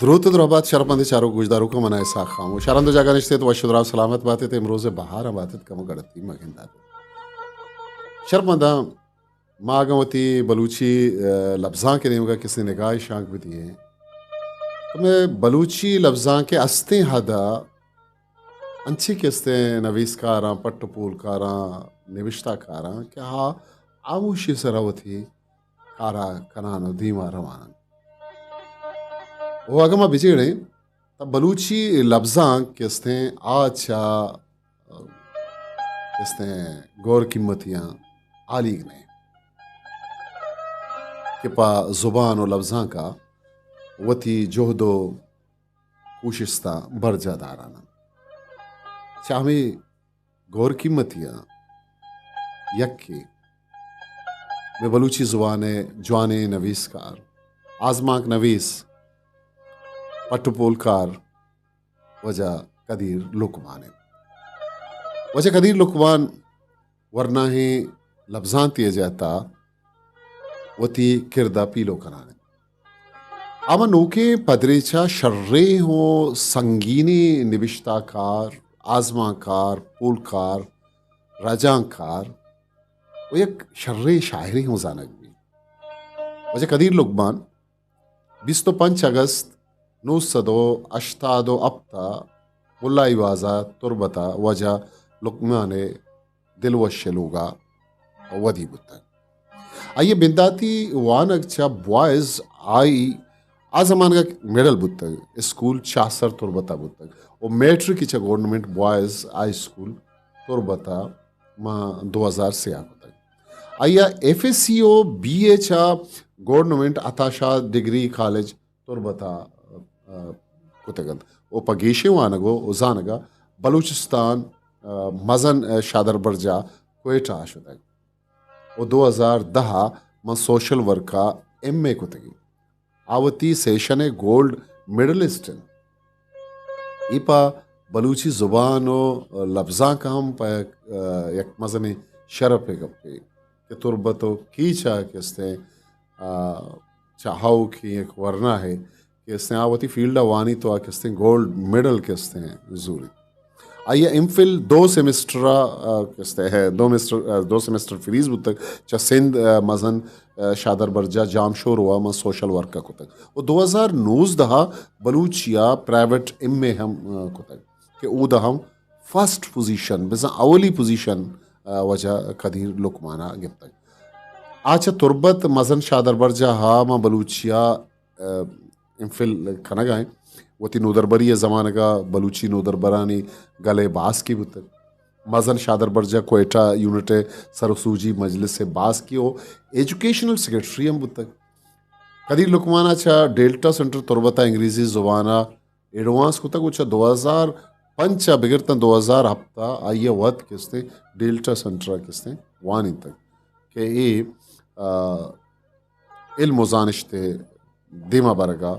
دروت ءُ درہبات شرپمندیں چاروک گوشداروکاں، من آں اسحاق خاموش۔ شر اندو جاگہ نشت ات، وش ءُ دراہ سلامت بات ات، امروز ءِ بہاراں بات ات، کمو گڑتی مہ گندات۔ شرپمنداں، ما اگاں وتی بلوچی، ءَ، لبزانک ءِ نیمگ ءَ کسے نگاہے شانک بدییں، تو مئے بلوچی لبزانک ءِ استیں حد ءَ انچیں کستیں نویسکاراں، پٹ ءُ پولکاراں، نبشتہ کاراں کہ آ ہاموشی ءِ سرا وتی کارا کنان ءُ دیما روان انت۔ ءُ اگاں ما بجیڑیں، تہ بلوچی لبزانک کستیں آ چہ کستیں گور قیمتیاں آلیگ نہ انت کہ پہ زبان ءُ لبزانکا وتی جہد ءُ کوشستاں برجاہ داران انت۔ چہ ہمے گور قیمتیاں یکے مئے بلوچی زبان ءِ جوانیں نویسکار، آزمانک نویس، پٹ ءُ پولکار واجہ قدیر لقمان انت۔ واجہ قدیر لقمان ورناہیں لبزانتے ءِ جہت ءَ وتی کرد ءَ پیلو کنان انت۔ آ ماں نوکیں پدریچ ءَ شریں ءُ سنگینیں نبشتہ کار، آزمانک کار، پولکار، رجانک کار ءُ یک شریں شاعرے ہوں زانگ بیت۔ واجہ قدیر لقمان بیست ءُ پنچ اگست نو سد ءُ ہشتاد ءُ ہپت ءَ ملا ایواز ءِ تربت ءَ واجہ لقمان ءِ دلوش ءِ لوگ ءَ ودی بوتگ۔ آئی ءِ بنداتی وانگ چہ بوائز ہائی، آ زمانگ ءَ مڈل بوتگ، اسکول چاہسر تربت ءَ بوتگ ءُ میٹرک چہ گورنمنٹ بوائز ہائی اسکول تربت ءَ ماں دو ہزار سے ءَ کتگ۔ آئی ءَ ایف ایس سی ءُ بی اے چہ گورنمنٹ عطا شاد ڈگری کالج تربت ءَ، آ، کتگ انت ءُ پہ گیشیں وانگ ءُ زانگ ءَ بلوچستان، آ، مزن، آ، شادربرجاہ کوئٹہ ءَ شتگ ءُ دو ہزار دہ ءَ من سوشل ورک ءَ ایم اے کتگی۔ آ وتی سیشن ءِ گولڈ میڈلسٹ انت۔ اے پہ بلوچی زبان ءُ لبزانک ءَ ہم پہ یک، آ، یک مزنیں شرپ ءِ گپے کہ تربت ءُ کیچ ءَ کہ استیں، آ، چہ آؤکیں یک ورناہے کہ استیں آ وتی فیلڈ ءَ وانی تو آ کہ استیں گولڈ میڈل کہ استیں زوری۔ آئی ءَ ایم فل دو سیمسٹر ءَ، آ، کہ استیں ہے، دو مسٹر، آ، دو سیمسٹر فریز بوتگ چہ سندھ، آ، مزن، آ، شادربرجاہ جامشورو ءَ من سوشل ورک ءَ کتگ ءُ دو ہزار نوزدہ ءَ بلوچی ءَ پرائیویٹ ایم اے ہم، آ، کتگ کہ اود ءَ ہم فرسٹ پوزیشن، بزاں اولی پوزیشن، آ، واجہ قدیر لقمان ءَ گپتگ۔ آ چہ تربت مزن شادربرجاہ ءَ ماں بلوچی ءَ، آ، ایم فل کنگ ءَ انت۔ وتی نودربری ءِ زمانگ ءَ بلوچی نودربرانی گل ءِ باسکے بوتگ۔ مزن شادربرجاہ کوئٹہ یونٹ ءِ سر ءُ سوجی مجلس ءِ باسکے ءُ ایجوکیشنل سیکرٹری ہم بوتگ۔ قدیر لقمان ءَ چہ ڈیلٹا سینٹر تربت ءَ انگریزی زبان ءَ ایڈوانس کتگ ءُ چہ دو ہزار پنچ ءَ بگر تاں دو ہزار ہپت ءَ آئی ءَ وت کہ استیں ڈیلٹا سینٹر ءَ کہ استیں وانینتگ کہ اے، آ، علم ءُ زانشت ءِ دیما برگ ءَ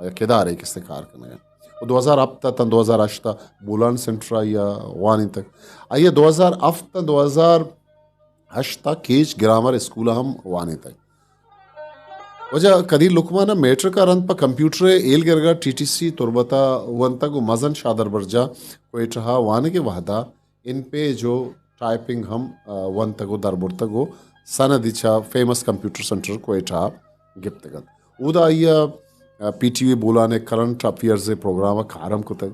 یک ادارے کہ استیں کار کنگ ءَ۔ ءُ دو ہزار ہپت ءَ تاں دو ہزار ہشت ءَ بولان سینٹر ءَ آئی ءَ وانینتگ۔ آئی ءَ دو ہزار ہپت تاں دو ہزار ہشت ءَ کیچ گرامر اسکول ءَ ہم وانینتگ۔ واجہ قدیر لقمان ءَ میٹرک ءَ رند پہ کمپیوٹر ءِ ہیل گرگ ءَ ٹی ٹی سی تربت ءَ ونتگ ءُ مزن شادربرجاہ کوئٹہ ءَ وانگ ءِ وہد ءَ ان پیج ءُ ٹائپنگ ہم، آ، ونتگ ءُ دربرتگ ءُ سندے چہ فیمس کمپیوٹر سینٹر کوئٹہ ءَ گپتگ انت۔ اودا آئی ءَ، آ، پی ٹی وی بولان ءِ کرنٹ افیئرز ءِ پروگرام ءَ کار ہم کتگ۔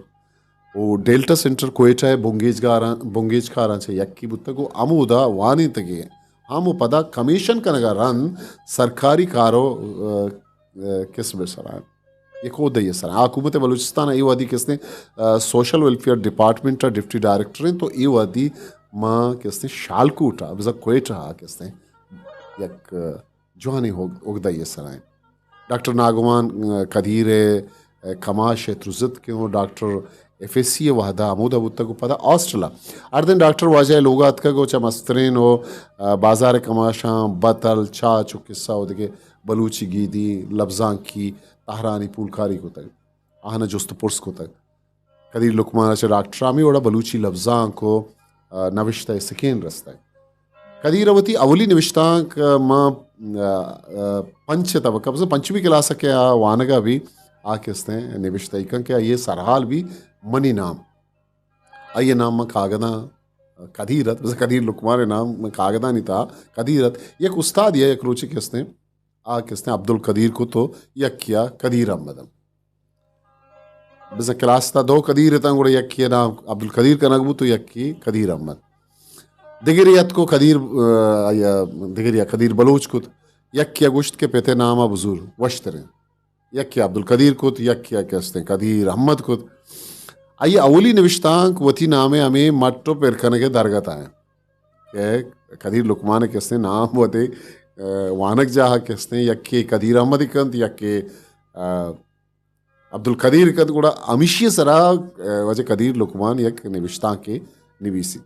ءُ ڈیلٹا سینٹر کوئٹہ ءِ بنگیجگاراں، بنگیجکاراں چہ یکے بوتگ ءُ ہمودا وانینتگیں ہم ءُ پدا کمیشن کنگ ءَ رند سرکاری کار ءُ، آ، آ، کسب ءِ سرا انت۔ یک عہدہ ءِ سرا۔ حکومت بلوچستان ءَ اے وہدی کہ استیں، آ، سوشل ویلفیئر ڈپارٹمنٹ ءِ ڈپٹی ڈائریکٹر انت ءُ اے وہدی ماں کہ استیں شالکوٹ ءَ، بزاں کوئٹہ ءَ کہ استیں یک، آ، جوانیں ہگ-، ہگدہ ءِ سرا انت۔ ڈاکٹر ناگمان، آ، قدیر ءِ، آ، کماش ءِ ترزتکیں ءُ ڈاکٹر ایف ایس سی ءِ وہد ءَ ہمودا بوتگ ءُ پدا ہاسٹل ءَ۔ ہردیں ڈاکٹر واجہ ءِ لوگ ءَ اتکگ ءُ چہ مسترین ءُ، آ، بازار ءِ کماشاں بتل، چاچ ءُ قصہ ءُ دگہ بلوچی گیدی، لبزانکی تہرانی پولکاری کتگ۔ آہاں جست ءُ پرس کتگ۔ قدیر لقمان ءَ چہ ڈاکٹر ءَ ہمے وڑا بلوچی لبزانک ءُ، آ، نبشتہ ءِ سکین رستگ۔ قدیر ءَ وتی اولی نبشتانک، آ، ماں، آ، آ، پنچ ءِ تبک ءَ، بزاں پنچمی کلاس ءَ کہ آ وانگ ءَ بی، آ کہ استیں نبشتہ ای کن کہ آئی ءِ سرحال بھی منی نام۔ آئی ءِ نام من کاگداں قدیر ات، بزاں قدیر لقمان ءِ نام من کاگدانی تہا قدیر ات۔ یک استادے ءَ یک روچے کہ استیں، آ کہ استیں عبدالقدیر کت و یکے ءَ قدیر احمد۔ بزاں کلاس ءِ تہا دو قدیر اتاں، گڑا یکے ءِ نام عبدالقدیر کنگ بوت و یکے قدیر احمد۔ دگرے اتک و قدیر، آ، آئی ءَ دگرے ءَ قدیر بلوچ کت۔ یکے ءَ گوشت کہ پت ءِ نام ءَ بزور، وشتریں۔ یکے عبدالقدیر کت، یکے ءَ کہ استیں قدیر احمد کت۔ آئی ءِ اولی نبشتانک وتی نام ءِ ہمے مٹ و پر کنگ ءِ درگت ءَ انت کہ قدیر لقمان ءِ کہ استیں نام وتی، آ، وانگجاہ ءَ کہ استیں یکے قدیر احمد کنت، یکے، آ، عبدالقدیر کنت، گڑا ہمیشی ءِ سرا، آ، واجہ قدیر لقمان یک نبشتانکے نبیسی۔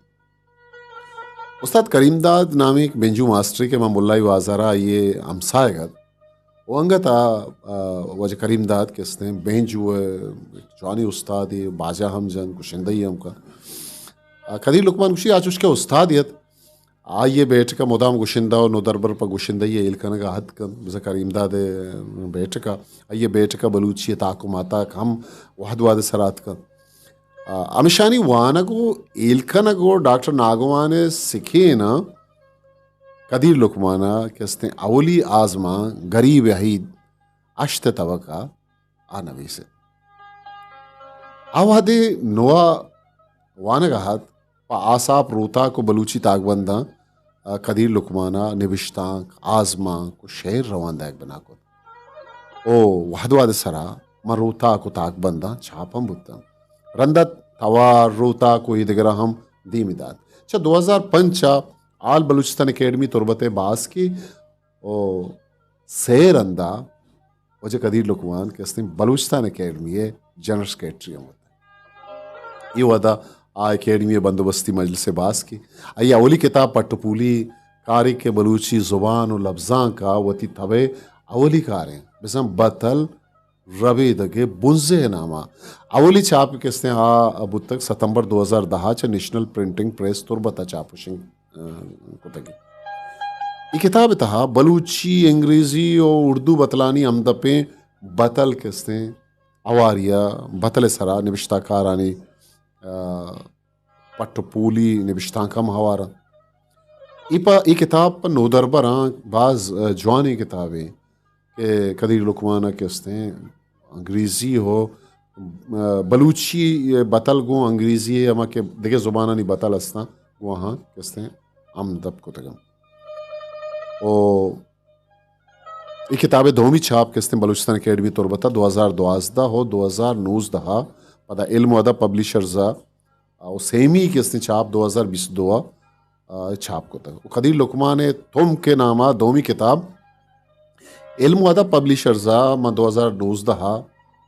استاد کریم داد نامیں یک بینجو ماسٹرے کہ ماں ملائی بازار ءَ آئی ءِ ہمساہگ ات۔ و انگت ءَ، آ، واجہ کریم داد کہ استیں بینجو ءِ جوانیں استادے، باجا ہم جنت، گشندہی ہم کنت۔ آ، قدیر لقمان گوشی آ چوش کہ استادے ات، آئی ءِ بیٹک ءَ مدام گشندہ و نودربر پہ گشندہی ءَ ہیل کنگ ءَ اتک انت۔ بزاں کریم داد ءِ بیٹک ءَ، آئی ءِ بیٹک ءَ بلوچی ءِ تاک و ماتاک ہم وہد وہد ءِ سرا اتک انت۔ آ، ہمیشانی وانگ و ہیل کنگ و ڈاکٹر ناگوان ءِ سکین ءَ قدیر لقمان ءَ کہ استیں اولی آزمانک گریب عید ہشت ءِ توک ءَ آ نبیس ات۔ آ وہدے نوا وانگ ءَ ات، پہ آساپ روتاک و بلوچی تاکبنداں، آ، قدیر لقمان ءَ نبشتانک، آزمانک و شعر روان دئیگ بنا کت۔ او وہد وہد ءِ سرا ماں روتاک و تاکبنداں چاپ ہم بوتاں۔ رند ءَ توار، روتاک و اے دگراں ہم دیمی دات۔ چہ دو ہزار پنچ ءَ آل بلوچستان اکیڈمی تربت ءِ باسکی و سئے رند ءَ واجہ قدیر لقمان کہ استیں بلوچستان اکیڈمی ءِ جنرل سیکرٹری ہم بوتگ۔ اے وہد ءَ آ اکیڈمی ءِ بندوبستی مجلس ءِ باسکی۔ آئی ءِ اولی کتاب پٹ و پولی کارے کہ بلوچی زبان و لبزانک ءَ وتی تب ءِ اولی کاریں، بزاں بتل ربیدگ ءِ بنزہ ءِ نام ءَ۔ اولی چاپ کہ استیں آ بوتگ ستمبر دو ہزار دہ ءَ چہ نیشنل پرنٹنگ پریس تربت ءَ چاپ و شنگ، آ، کتگ۔ اے کتاب ءِ تہا بلوچی، انگریزی و اردو بتلانی ہمدپیں بتل کہ استیں ہواری ءَ بتل ءِ سرا نبشتہ کارانی، آ، پٹ و پولی نبشتانک ہم ہوار انت۔ اے پہ، اے کتاب پہ نودربراں باز، آ، جوانیں کتابے کہ قدیر لقمان ءَ کہ استیں انگریزی ہو، آ، بلوچی بتل گوں انگریزی ءِ ہما کہ دگہ زبانانی بتل استاں گوں آہاں کہ استیں ہمدپ کتگ انت۔ او اے کتاب ءِ دومی چاپ کہ استیں بلوچستان اکیڈمی تربت ءَ دو ہزار دوازدہ و دو ہزار نوزدہ ءَ، پدا علم و ادب پبلشرز ءَ، او سیمی کہ استیں چاپ دو ہزار بیست دو ءَ، آ، چاپ کتگ۔ و قدیر لقمان ءِ تمک ءِ نام ءَ دومی کتاب علم و ادب پبلشرز ءَ ماں دو ہزار نوزدہ ءَ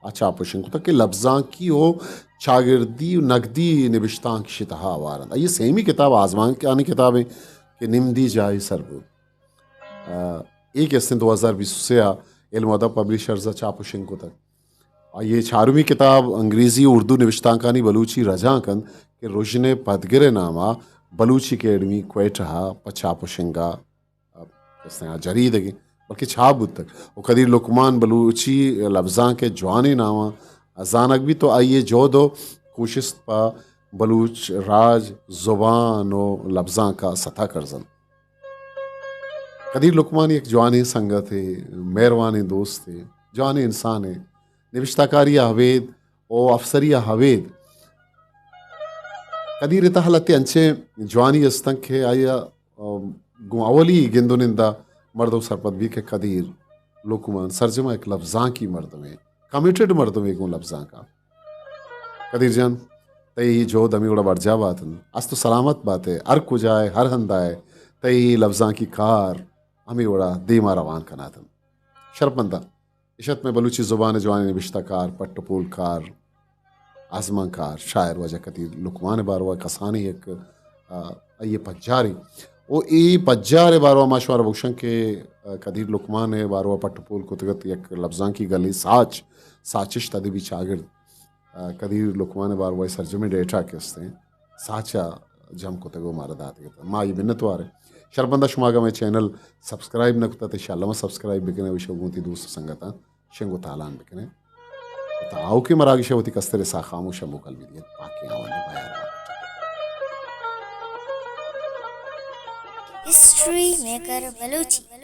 آ چاپ و شنگ کتگ کہ لبزانکی و چاگردی و نگدی نبشتانک ایشی ءِ تہا ہوار انت۔ آئی ءِ سیمی کتاب آزمانکانی کتابے کہ نمدی جاہے سر بوت۔ آ، اے کہ استیں دو ہزار بیست و سئے ءَ علم و ادب پبلشرز ءَ چاپ و شنگ کتگ۔ آئی ءِ چارمی کتاب انگریزی و اردو نبشتانکانی بلوچی رجانک انت کہ رژن ءِ پدگر ءِ نام ءَ بلوچی اکیڈمی کوئٹہ ءَ پہ چاپ و شنگ ءَ، آ، کہ استیں آ جریدگیں بلکہ چاپ بوتگ۔ و قدیر لقمان بلوچی لبزانک ءِ جوانیں ناماں زانگ بیت و آئی ءِ جہد و کوشست پہ بلوچ راج، زبان و لبزانک ءَ ستا کرز انت۔ قدیر لقمان یک جوانیں سنگتے، مہروانیں دوستے، جوانیں انسانے، نبشتہ کاری ءَ ابید و افسری ءَ ابید۔ قدیر ءِ تہا لہتے انچیں جوانی استنت کہ آئی ءَ، آ، گوں اولی گند و نند ءَ مردم سرپد بیت کہ قدیر لقمان سرجم ءَ یک لبزانکی مردمے، کمیٹڈ مردمے گوں لبزانک ءَ۔ قدیر جان، تئی اے جہد ہمے وڑا برجاہ بات انت۔ است و سلامت بات ئے، ہر کجا ئے، ہر ہندا ئے، تئی اے لبزانکی کار ہمے وڑا دیما روان کنات انت۔ شرپمنداں، اش ات مئے بلوچی زبان ءِ جوانیں نبشتہ کار، پٹ و پول کار، آزمانکار، شاعر واجہ قدیر لقمان ءِ باروا کسانیں یک، آ، آئی ءِ پجارے۔ او اے پجار ءِ باروا ما شمارا بگوشاں کہ، آ، قدیر لقمان ءِ باروا پٹ و پول کتگ ات یک لبزانکی گلے ساچ، ساچشت ادبی چاگرد۔ آ، قدیر لقمان ءِ باروا سرجمیں ڈیٹا کہ استیں ساچ ءَ جم کتگ و مارا داتگ ات۔ ما آئی منتوار ایں۔ شرپمنداں، شما اگاں مئے چینل سبسکرائب نہ کتگ، انشاءاللہ ما سبسکرائب بکن ئے و ایشی ءَ گوں وتی دوست و سنگتاں شنگ و تالان بکن ئے۔ تا آؤکیں مراگش ءَ وتی کستریں ساہ خاموش ءَ موکل بہ دیت، باقی آوان ءَ بہر بات۔ History maker Balochi.